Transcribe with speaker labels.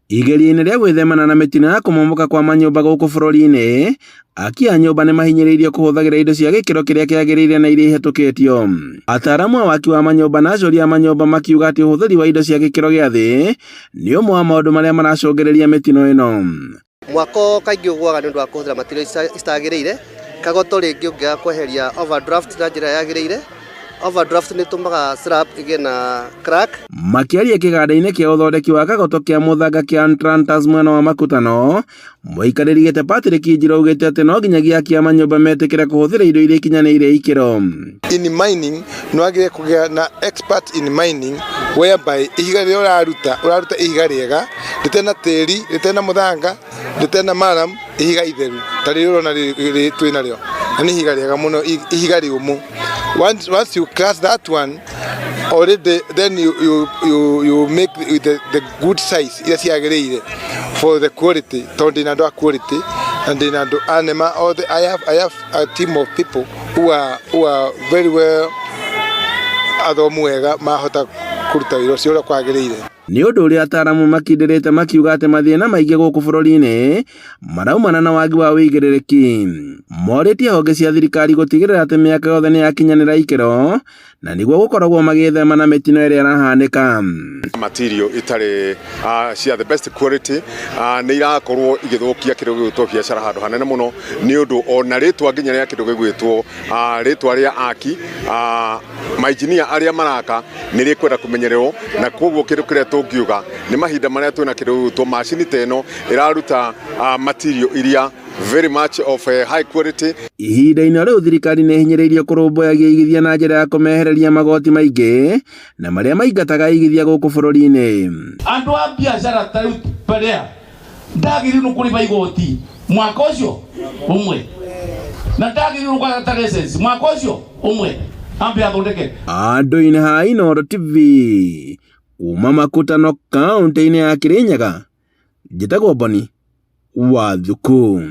Speaker 1: Igeria-inĩ rĩa gwĩthemana na mĩtino ya kũmomoka kwa manyũmba gũkũ bũrũri-inĩ, aki a nyũmba nĩ mahinyĩrĩirio kũhũthagĩra indo cia gĩkĩro kĩrĩa kĩagĩrĩire na iria ihetũkĩtio. Ataaramu a waki wa manyũmba na acori a manyũmba makiuga atĩ ũhũthĩri wa indo cia gĩkĩro gĩa thĩ nĩ ũmwe wa maũndũ marĩa maracũngĩrĩria mĩtino ĩno.
Speaker 2: Mwako kaingĩ ũgũaga nĩ ũndũ wa kũhũthĩra material citagĩrĩire, kagoto rĩngĩ ũngĩaga kweheria overdraft na njĩra ĩrĩa yagĩrĩire, overdraft nĩ ĩtũmaga slab ĩgĩe na crack.
Speaker 1: Makĩaria kĩganda-inĩ kĩa ũthondeki wa kagoto kĩa mũthanga kĩa Antrantas mwena wa Makutano, mũikarĩri gĩtĩ Patrick Njirũ augĩte atĩ no nginyagia akia manyũmba metĩkĩre kũhũthĩra indo iria ikinyanĩire ikĩro.
Speaker 3: In mining nĩ wagĩrĩire kũgĩa na expert in mining whereby ihiga rĩrĩa ũraruta ũraruta ihiga rĩega rĩtarĩ na tĩri rĩtarĩ na mũthanga rĩtarĩ na maram ihiga itheru ta rĩrĩ ũrona twĩ narĩo na nĩ ihiga rĩega mũno ihiga rĩũmũ once, once you crush that one already then you, you, you, you make the, the good size iria ciagĩrĩire for the quality tondũ ndĩna andũ a quality na ndĩna andũ a nema othe I have, I have a team of people who are, who are very well athomu wega mahota kũruta wĩra ũcio ũrĩa kwagĩrĩire.
Speaker 1: Nĩ ũndũ ũrĩa ataaramu makindĩrĩte makiuga atĩ mathĩna maingĩ gũkũ bũrũri-inĩ maraumana na wagi wa ũigĩrĩrĩki. Morĩtie honge cia thirikari gũtigĩrĩra atĩ mĩaka yothe nĩ yakinyanĩra ikĩro na nĩguo gũkoragwo magĩthema na mĩtino ĩrĩa ĩrahanĩka.
Speaker 4: Material itarĩ cia the best quality nĩ irakorwo igĩthũkia kĩndũ gĩgwĩtwo biacara handũ hanene mũno nĩ ũndũ ona rĩtwa nginya rĩa kĩndũ gĩgwĩtwo rĩtwa rĩa aki mainjinia arĩa maraka nĩ rĩkwenda kũmenyererwo na koguo kĩndũ kĩrĩa tũngiuga nĩ mahinda marĩa twĩna kĩndũ gĩgwĩtwo macini ta ĩno ĩraruta material iria very much of a high quality.
Speaker 1: Ihinda-inĩ o rĩu thirikari nĩ ĩhinyĩrĩirio kũrũmbũyagia igithia na njĩra ya kũmehereria magoti maingĩ na marĩa maingataga igithia gũkũ bũrũri-inĩ.
Speaker 5: Andũ a biacara ta rĩu Perea ndagĩrĩirwo nĩ kũrĩba igoti mwaka ũcio ũmwe na ndagĩrĩirwo nĩ kũgata license mwaka ũcio ũmwe ambe athondeke.
Speaker 1: Andũ-inĩ ha Inooro TV kuma Makutano kaũntĩ-inĩ ya Kirinyaga, njĩtagwo Boni wa Thuku.